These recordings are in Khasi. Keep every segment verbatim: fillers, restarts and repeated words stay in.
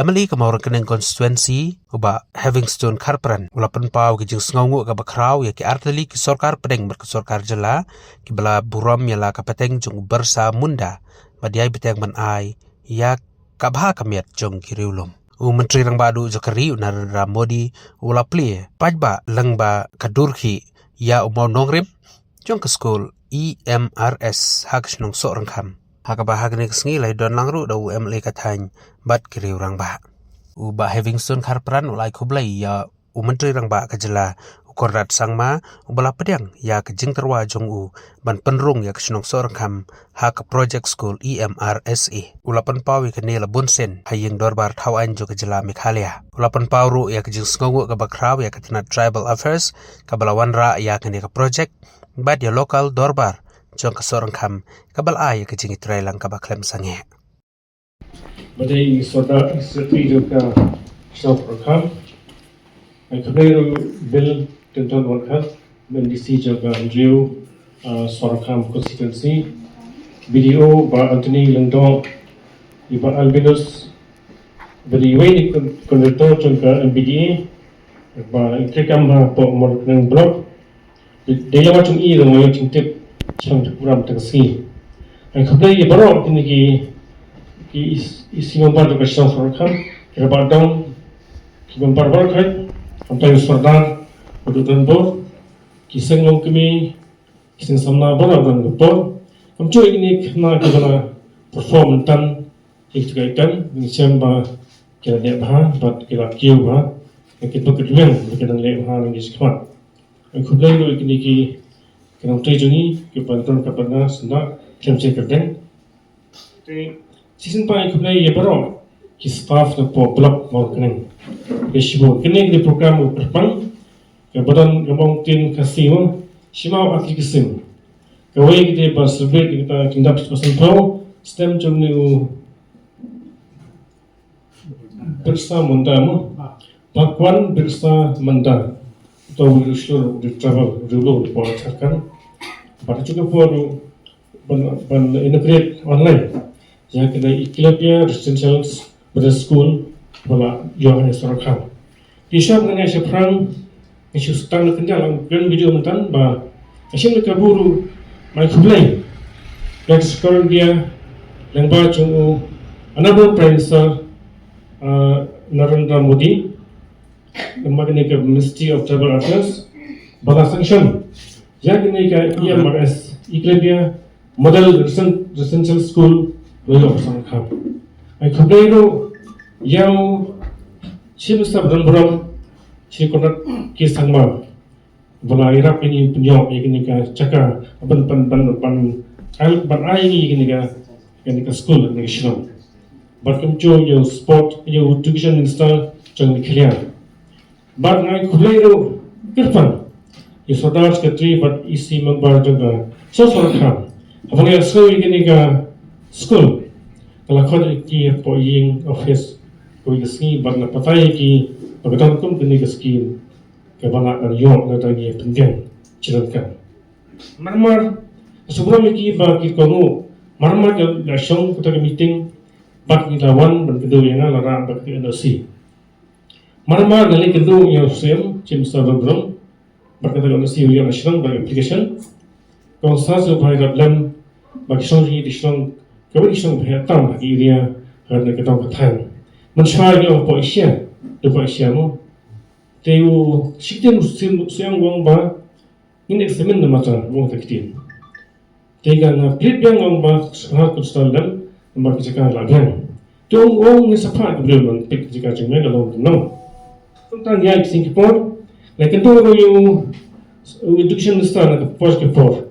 Mali ka Mawryngkneng constituency, u Bah Havingstone Kharpran u la pynpaw ki jingsngewnguh kaba khraw ïa ki artylli ki sorkar pdeng bad ka sorkar jylla kiba la burom ïa la ka pateng jong u Birsa Munda bad ïai bteng ban ai ïa ka bha ka miat jong ki riewlum. U Myntri Rangbah Duh jong ka ri u Narendra Modi u la plie paidbah lyngba ka dur khih ïa u mawnongrim jong ka skul E M R S ha ka shnong Sohryngkham, ha kaba ha kane ka sngi la ïadon lang ruh da u M L A ka thaiñ bad ki riew rangbah. U Bah Havingstone Kharpran u la ai khublei ïa u Myntri Rangbah ka jylla u Conrad Sangma uba la pdiang ïa ka jingtyrwa jong u ban pynrung ïa ka shnong Sohryngkham ha ka project skul E M R S A. U la pynpaw ïa kane la bun sien ha ïing dorbar thaw aiñ jong ka jylla Meghalaya. U la pynpaw ruh ïa ka jingsngewnguh kaba khraw ïa ka tnat Tribal Affairs kaba la wanrah ïa kane ka project bad ïa local dorbar jong ka Sohryngkham kaba la ai ïa ka jingïatreilang kaba khlem sangeh. Ba dei i Sordar, i Secretary jong ka Sohryngkham. Ai khublei ruh Bill Clinton Wankhat, M D C jong ka Andrew, uh, Sohryngkham constituency. B D O Bah Anthony Lyngdoh, i Bah Albinus, ba dei iwei na ki kon-, contractor jong ka M B D A, ba i treikam hapoh Mawryngkneng Block. Dei ïa wat jong i ruh nga ïoh jingtip shaphang jong ka program tang sngi. Ai khublei ïa baroh kine ki, ki is-, EC member jong ka shnong Sohryngkham, ki rangbah dong, ki member baroh, khamtam u Sordar, u Donbor, ki seng longkmie, ki seng samla baroh don ka por. Kumjuh ïa kine ki khynnah kiba la perform mynta, ïa kito ki item, ngi shem ba ki la leh bha bad ki la kiew bha ïa ki bynta ba ki dang leh bha ha ki sngi shakhmat. Ai khublei ruh ïa kine ki, ki nongtrei jong ngi kiba don ka bynta sngewbha khlem jingkyrdan. Te shisien pat ai khublei ïa baroh ki staff na poh block Mawryngkneng. Ki shibun kine ki program u kyrpang kaba don ka mawngtin Khasi mo, shim ar tylli ki sim. Kawei ka dei ban celebrate ïa kata ka khyndai spah sanphew snem jong une u Birsa Munda mo, Bhagwan Birsa Munda, uta u riewshlur, u riewtravel, u riewlum, u poi Jharkhand. Bad ha kajuh ka por ruh ban, ban inaugurate online ïa kane ka Eklavya Residential Middle School ba la ïoh ha Sohryngkham. Te shuwa ban ïa shaphrang, nga shu sdang na ka kynja lang kren video mynta ba nga shim da ka burom, ai khublei ïa ka sorkar India lyngba jong u Honorable Prime Minister, uh, Narendra Modi, lyngba kane ka Ministry of Tribal Affairs ba la sanction ïa kane ka E M R S, Eklavya Model Resen-, Residential School, Lower Sohryngkham. Ai khublei ruh ïa u Chief Minister ba don burom, Shri Conrad K Sangma, ba la ïarap ïa ngi pynïoh ïa kane ka jaka ban, ban, ban, ban, ban ai ïa ngi ïa kane ka, kane ka school, kane ka shnong. Bad kumjuh ïa u sport, ïa u education minister jong Meghalaya. Bad nga ai khublei ruh kyrpang ïa u Sordar, Secretary bad E C member jong ka Sohryngkham. Haba nga ïohsngew ïa kane ka school, nga la khot ïa ki hapoh ïing office kawei ka sngi bad nga batai ïa ki ba ka don kum kane ka skim kaba lah ban ïoh lada ngi pynbiang jingdonkam. Mar mar nga sngewbha ïa ki ba ki kohnguh, mar mar ki la shong kata ka meeting bad ki la wan ban kynduh ïa nga, la rah bad ka N O C. Mar mar nga leit kynduh ïa u Siem, Chief Minister Rongbrom, bad kata ka N O C u ïoh na shnong bad ka application. Kong Sir sngewbha ïarap lem ba ki shnong jong ngi, ki shnong, kawei ki shnong ba heh tam ha ki area, ha kane ka dong ka thaiñ. Mynshuwa ngi ong hapoh Asia, hapoh Asia mo. Te u shakri u Siem, u Siem u ong ba ngin examine the matter, u ong kata ka ktien. Te nga, nga plead biang, nga ong ba sngewbha kynstad lem namar ka jaka la biang. Te u ong, u ong ngin sa phah ïa ki briew ban peit ka jaka jong me ka long kumno. Kumta ngi ïaid shisien ki por, la kynduh ruh ïa u, u education minister na ka por sha ka por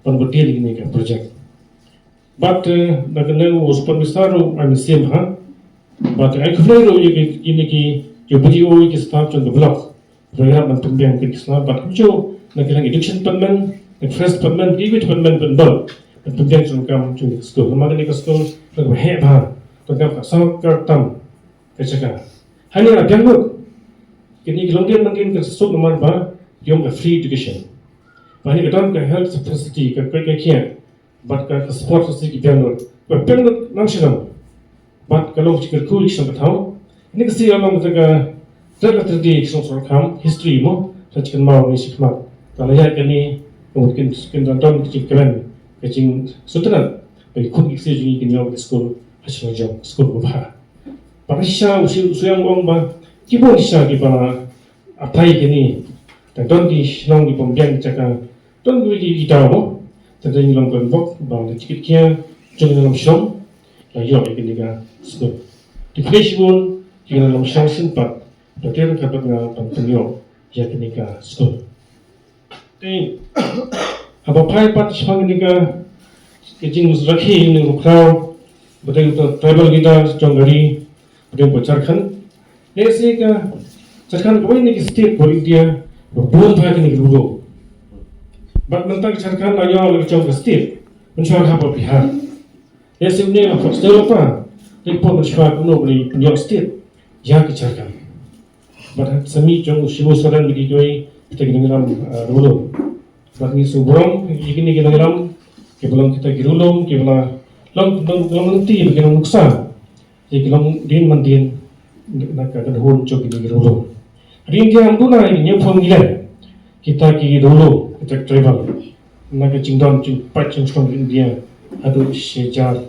ban bud ïa kane ka project. Bad, eh, na kane u sport minister ruh ai mynsiem bha. Bad ai khublei ruh ïa ki, ïa ki, ïa u B D O, ïa ki staff jong ka block. Ba ïarap ban pynbiang ïa ki sla bad kumjuh na ki, na education department, na forest department, kiwei department ban bud ban pynbiang jong ka kam jong ka skul. Namar kane ka skul kaba heh bha, kaba ka sorkar tam ka jaka. Hangne la biang lut. Kine ki longdien mangdien ka suk namar ba ki ong ka free education. Ba hangne ka don ka health facility, ka, ka, ka kiad. Bad ka, ka sport facility ki biang lut. Ba biang lut nang shnong. Bad ka long ka jingkyrkhu ïa ki shnong ka thaw. Ni ka sngi long ka tret la tret di song song kam history mo, sa chikan mau ni sikmat. Ta la ïa kane ka mut kin kin don don ka jingkren, ka jingsutnat. Ba ki khun ki ksiew jong ngi kin ïoh ka skul ha shnong jong skul ba bha. Ba ka shisha u shu u shu ong ba ki bun shisha kiba apply kane. Ta don ki shnong ki pom biang jaka don ki ki daw mo. Ta don long kan bok ba ngi chikit kia jong ngi lam shong la ïoh ïa kane ka skul. Ki phi shibun ki lam shong sin pat. Ta ter ka pat nga ban pynïoh ïa kane ka skul. Te haba phai pat shong kane ka ka jingrakhe ïa une u khraw, ba dei uta tribal leader jong ka ri, ba dei u Jharkhand. Lehse ka Jharkhand kawei na ki state ba India ba bun bha kine ki rulo. Bad mynta ka Jharkhand la ïoh la ka jong ka state mynshuwa ha ba Bihar. Lehse une la first developer, dei pun mynshuwa kumno ba dei pynïoh state ïa ka Jharkhand. Bad ha ka sami jong u Shibu Soren ba ki dei kita ki nongïalam, ah, rulo. Bad ngi sngewburom ïa kine ki nongïalam kiba long kita ki rulo kiba la long long long lynti ba ki long nuksa ïa ki longdien mandien na ka kynhun jong kine ki rulo. Hadien India ym duna ïa ki hynñiewphew million kita ki rulo, kita ki tribal, na ka jingdon jingpait jingshnong India haduh shi hajar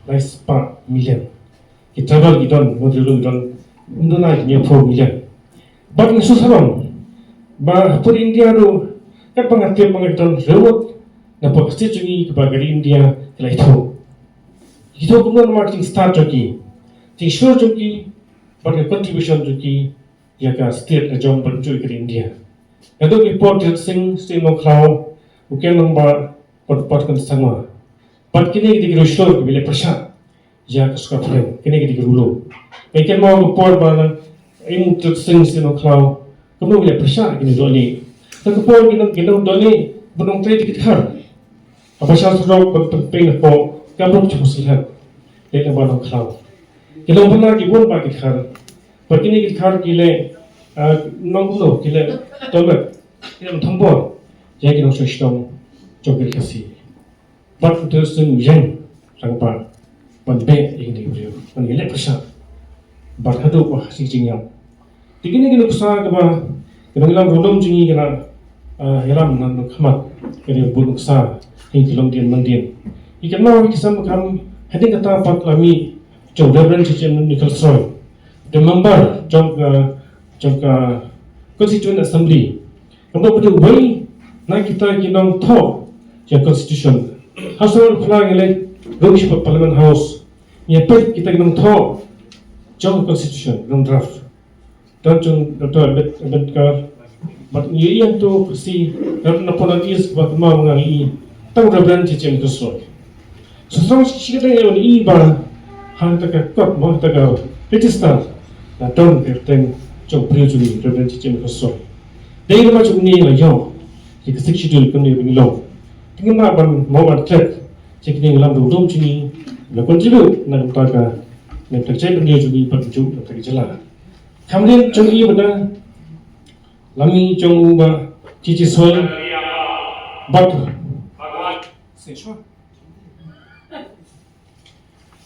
lai spah million. Ki tribal ki don, ki rulo ki don, ym duna ïa ki hynñiewphew million. Bad ngi sngewsarong ba ha pud India ruh, katba nga tip ba nga don riewwut na pud ka state jong ngi kaba ka ri India ka la ithuh. Ki ithuh kumno namar ka jingstad jong ki, jingshlur jong ki, bad ka contribution jong ki ïa ka state ka jong bad jong ka ri India. Naduh ki por Tirot Sing Sri Nongkhlaw, u Ken Nongbah, bad u Patkan Sangma. Bad kine ki dei ki riewshlur kiba leh pyrshah ïa ka suka phareng, kine ki dei ki rulo. Ngi kynmaw ka por ba la im u Tirot Sing Sri Nongkhlaw, kumno u leh pyrshah ïa kine ki dohlieh. Te ka por ki nong, ki nongdohlieh ba nongtrei da ki dkhar. Haba shah surok ban pynpeng hapoh Kamrup Jymmang Sylhet, leh lyngba Nongkhlaw. Ki nongbylla ki bun bha ki dkhar. Bad kine ki dkhar ki leh, ah, nong kumno, ki leh toilet, ki leh thombor ïa ki nongshong shnong jong ka ri Khasi. Bad u Tirot Sing u ïeng rangbah ban beh ïa kine ki briew, ban ïaleh pyrshah. Bad haduh ba ha shi jingïap. Te kine ki nuksa kiba ki nongïalam rulo jong ngi ki la, ah, ïalam na nongkhmat, ki dei bun nuksa ïa ki longdien mandien. Ngi kynmaw ki sam kam hadien kata pat la mih jong Reverend Chichen Nichols Roy, the member jong ka, jong ka Constituent Assembly. Kumba u dei uwei na kita ki nongthoh jong ka Constitution. Ha sor pla ngi leit rung sha Parliament House, ngi peit kita ki nongthoh jong ka Constitution, long draft. Don jong Doctor Ambed-, Ambedkar, bad ngi ïohi hangto ka si, na, na pon is ba kynmaw nga ngi i tang Reverend Chichen Nichols Roy. Sngewsarong shi kyrteng ïa une i ba ha kata ka kot mo, ha kata ka register la don ka kyrteng jong u briew jong ngi, Reverend Chichen Nichols Roy. Dei namar jong une la ïoh ïa ka Sixth Schedule kumne ba ngi long. Te ngim lah ban mut ban klet ïa kine ki nongïalam rulo jong ngi, la contribute na ka bynta ka, na ka bynta ka jaitbynriew jong ngi bad kumjuh na ka bynta ka jylla. Kham dien jong i bad na la mih jong u Bah Chichi Soin bad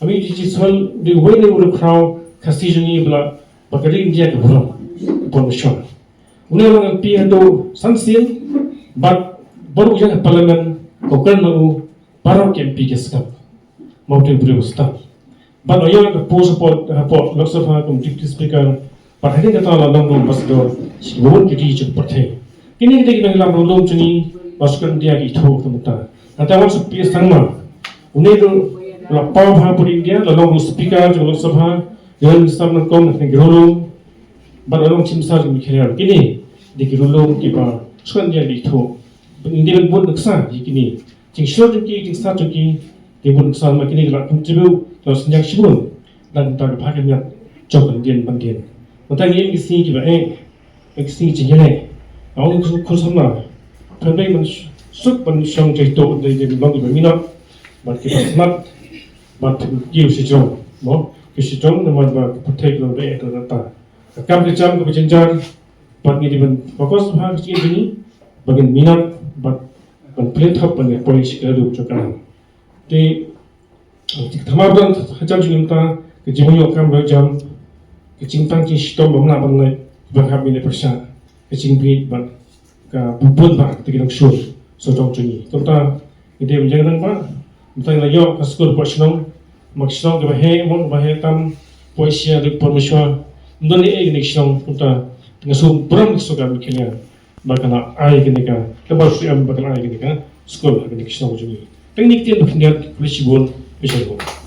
Ami Chichi Soin dei uwei na u rukhraw Khasi jong ngi ba la, ba ka ri India ka burom, burom shwa. Une u long M P haduh san sien, bad baroh u ïeng ha Parliament, u kren ma u baroh ki M P ki sngap. Ma u te u briew u stad. Bad u ïeng ka post hapoh, hapoh Lok Sabha kum Deputy Speaker, bad hadien kata la long ruh ambassador sha ki bun ki ri jong ka pyrthei. Kine ki dei ki nongïalam rulo jong ngi ba shu kren India ki ithuh ka mynta. Hangta u P A Sangma, une ruh la paw bha ha pud India, la long ruh Speaker jong ka Lok Sabha, Union Minister nyngkong na ka rulo, bad la long Chief Minister jong ka Meghalaya. Kine dei ki rulo kiba shu kren India ki ithuh. Ban India ban bud nuksa ïa kine. Jingshlur jong ki, jingstad jong ki, ki bun nuksa, ma kine ki la contribute, la synñiang shibun na ka bynta ka bha ka miat jong ka lyndet mandien. Mynta ngi im ki sngi kiba eh, ki sngi jingïaleh. Nga ong khun, khun samla, pynbeit ban suk ban shong jaituh, dei dei ban long kiba minot bad kiba smat bad ki u shijrong, mo, ki u shijrong namar ba ka pyrthei ka long ba eh, to ta. Ka kam ka jam kaba jynjar, bad ngi dei ban focus ha ka jingim jong ngi, ba ngin minot, bad ban pynlong thap ban ïa poi sha ka rukom jong ka nam. Te, ka thamar don ha jam jong ngi mynta, ka jingmynñiewkam ba jam, ka jingtang jingshitom ba mla ban leh ba hap ngi leh pyrshah ka jingbit bad ka bun bha ka jingshur sawdong jong ngi. Kumta ngi dei ban ïeng rangbah, mynta ngi la ïoh ka skul hapoh shnong, ma ka shnong kaba heh mo kaba heh tam hapoh Asia dei por mynshuwa, ym don ei ei kane ka shnong. Kumta nga sngewbha burom ka sorkar Meghalaya ba ka la ai kane ka, kaba shu em ba ka la ai kane ka skul ha kane ka shnong jong ngi. Tang kine ki ktien ba khyndiat, khublei shibun, khublei shibun.